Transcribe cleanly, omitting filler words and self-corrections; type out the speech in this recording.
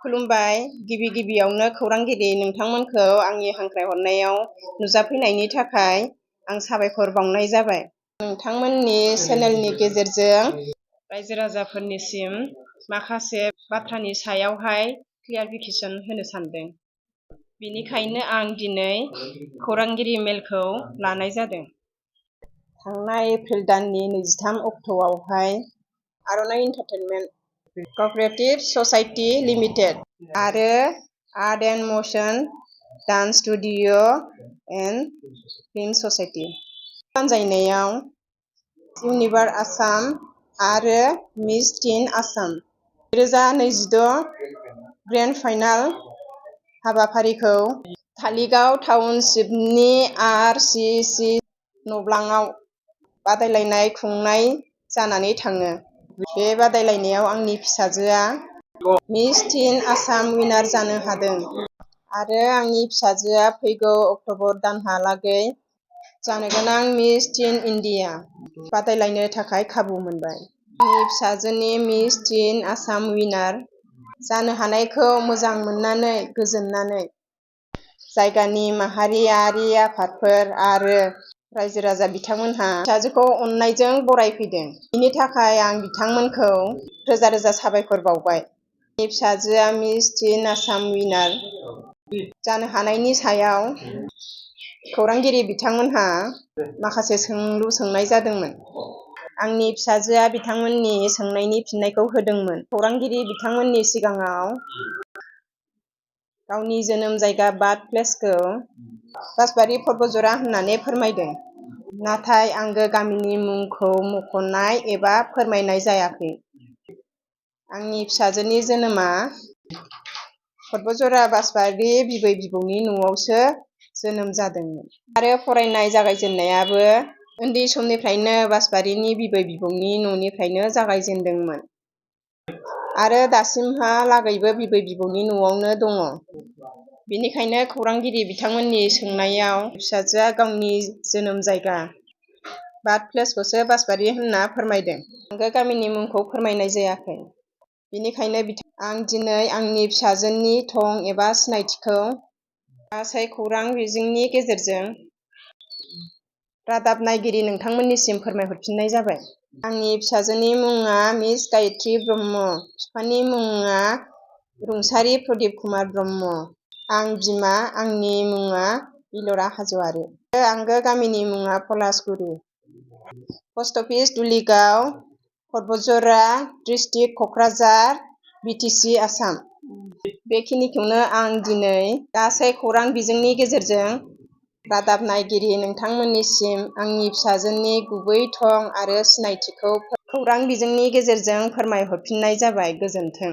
खुलुमबाय। गिबियावनो खौरांगिरि नोंथांमोनखौ आंनि हांख्रायहरनायाव नुजाफैनायनि थाखाय आं साबायखर बावनाय जाबाय। नोंथांमोननि चेनेलनि गेजेरजों रायजो राजाफोरनिसिम माखासे बाथ्रानि सायावहाय क्लियारिफिकेसन होनो सानदों। बेनिखायनो आं दिनै खौरांगिरि मेलखौ लानाय जादों। थांनाय एप्रिल दाननि 23 अक्ट'आवहाय Aronai entertainment cooperative society limited आरो art and motion dance studio' and film society बानजायनायाव इल'र आसाम आरो miss teen Assam 2026 grand final हाबाफारिखौ धालिगाव टाउनशिपनि RCC न'ब्लाङाव बादायलायनाय खुंनाय जानानै थाङो। बे बादायलायनायाव आंनि फिसाजोआ मिस टीन आसाम उइनार जानो हादों आरो आंनि फिसाजोआ फैगौ अक्ट'बर दानहालागै जानो गोनां मिस टीन इन्डिया बादायलायनो थाखाय खाबु मोनबाय। आंनि फिसाजोनि मिस टीन आसाम उइनार जानो हानायखौ मोजां मोननानै गोजोननानै जायगानि माहारियारि आफादफोर आरो रायजो राजा बिथांमोनहा फिसाजोखौ अननायजों बरायफैदों। बिनि थाखाय आं बिथांमोनखौ रोजा रोजा साबायखर बावबाय। आंनि फिसाजोआ मिस टीन आसाम उइनार जानो हानायनि सायाव खौरांगिरि बिथांमोनहा माखासे सोंलु सोंनाय जादोंमोन। आंनि फिसाजोआ बिथांमोननि सोंनायनि फिननायखौ होदोंमोन। खौरांगिरि बिथांमोननि सिगाङाव गावनि जोनोम जायगा बार्थ प्लेसखौ बासबारि बतझरा होननानै फोरमायदों। नाथाय आंगो गामिनि मुंखौ मख'नाय एबा फोरमायनाय जायाखै। आंनि फिसाजोनि जोनोमा बतझरा बासबारि बिबै बिबौनि न'आवसो जोनोम जादोंमोन आरो फरायनाय जागायजेननायाबो उन्दै समनिफ्रायनो बासबारिनि बिबै बिबौनि न'निफ्रायनो जागायजेनदोंमोन आरो दासिमहालागैबो बिबै बिबौनि न'आवनो दङ। बेनिखायनो खौरांगिरि बिथांमोननि सोंनायाव फिसाजोआ गावनि जोनोम जायगा बार्थ प्लेसखौसो बासबारि होनना फोरमायदों। आंगो गामिनि मुंखौ फोरमायनाय जायाखै। बेनिखायनो आं दिनै आंनि फिसाजोनि थं एबा सिनायथिखौ गासै खौरां बिजोंनि गेजेरजों रादाब नायगिरि नोंथांमोननिसिम फोरमायहरफिननाय जाबाय। आंनि फिसाजोनि मुङा मिस गायत्री ब्रह्म, बिफानि मुङा रुंसारि प्रदीप कुमार ब्रह्म। आं बिमा, आंनि मुङा इल'र हाज'वारि। आंगो गामिनि मुङा Palasguri. Post office Duligaon, Batjhara district, Kokrajhar, BTC, Assam. बेखिनिखौनो आं दिनै गासै खौरां बिजोंनि गेजेरजों रादाब नायगिरि नोंथांमोननिसिम आंनि फिसाजोनि गुबै थं आरो सिनायथिखौ खौरां बिजोंनि गेजेरजों फोरमायहरफिननाय जाबाय। गोजोन्थों।